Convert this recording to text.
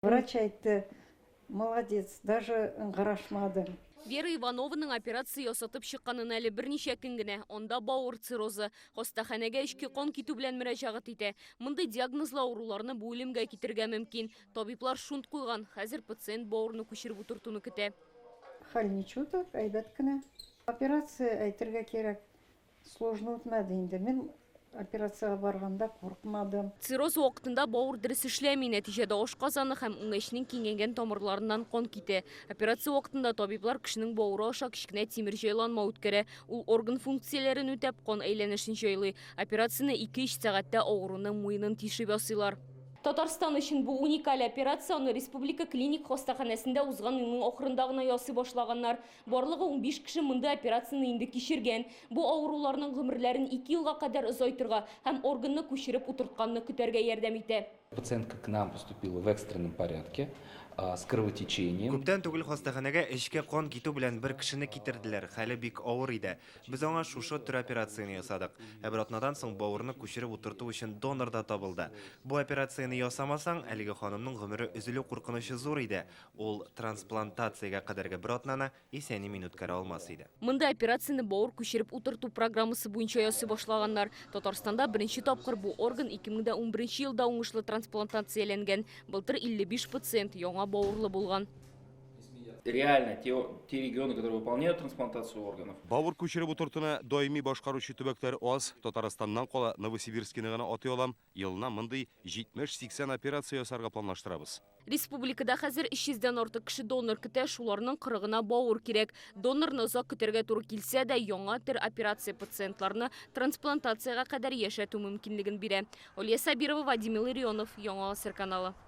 Врач әйтте, молодец, даже ыңгырашмадың. Вера Иванованың операция ясатып чыкканына әле берничә көн генә. Анда бавыр циррозы. Хастаханәгә эчке кан китү белән мөрәҗәгать итә. Мондый диагнозлы авыруларны бу үлемгә китерергә мөмкин. Табиблар шунт куйган, хәзер пациент бавырны күчереп утыртуны көтә. Хәл ничу так, әйбәт кенә. Операция, әйтергә кирәк, Сложно үтмәде инде. Мин операциягә барганда куркмадым. Цирроз вакытында бавыр дөрес эшләми, нәтиҗәдә ашказаны һәм үңәчнең киңәйгән тамырларыннан кан китә. Операция вакытында табиблар кешенең бавыры аша кечкенә тимер җайланма үткәрә. Ул орган функцияләрен үтәп, кан әйләнешен җайлый. Операцияне ике-өч сәгатьтә авыруның муенын тишеп ясыйлар. Татарстан өчен бу уникаль операция, аны Республика клиник хастаханәсендә узган елның ахырында гына ясый башлаганнар. Барлыгы 15 кеше мондый операцияне инде кичергән. Бу авыруларның гомерләрен ике елга кадәр озайтырга һәм органны күчереп утыртканны көтәргә ярдәм итә. Пациентка к нам поступила в экстренном порядке с кровотечением. Күптән түгел хастаханәгә эчке кан китү белән бер кешене китерделәр, хәле бик авыр иде. Без аңа шушы төр операцияне ясадык. Ә бер атнадан соң бавырны күчереп утырту өчен донор да табылды. Бу операцияне ясамасаң, әлеге ханымның гомере өзелү куркынычы зур иде. Ул трансплантациягә кадәрге бер атнаны исән-имин үткәрә алмас иде. Мондый операцияне бавыр күчереп утырту программасы буенча ясый башлаганнар. Татарстанда беренче тапкыр бу орган 2011 елда уңышлы трансплантацияләнгән. Былтыр 55 пациент яңа бавырлы булган. Реально те, те регионы, которые выполняют трансплантацию органов. Бавыр күчереп утыртуны даими башкаручы төбәкләр аз. Татарстаннан кала Новосибирскины гына атый алам. Елына мондый 70-80 операция ясарга планлаштырабыз. Республикада хәзер 300 дән артык кеше донор көтә, шуларның кырыгына бавыр кирәк. Донорны озак көтәргә туры килсә дә, яңа төр операция пациентларны трансплантациягә кадәр яшәтү мөмкинлеген бирә. Алия Сабирова, Вадим Илларионов, Яңа Гасыр каналы.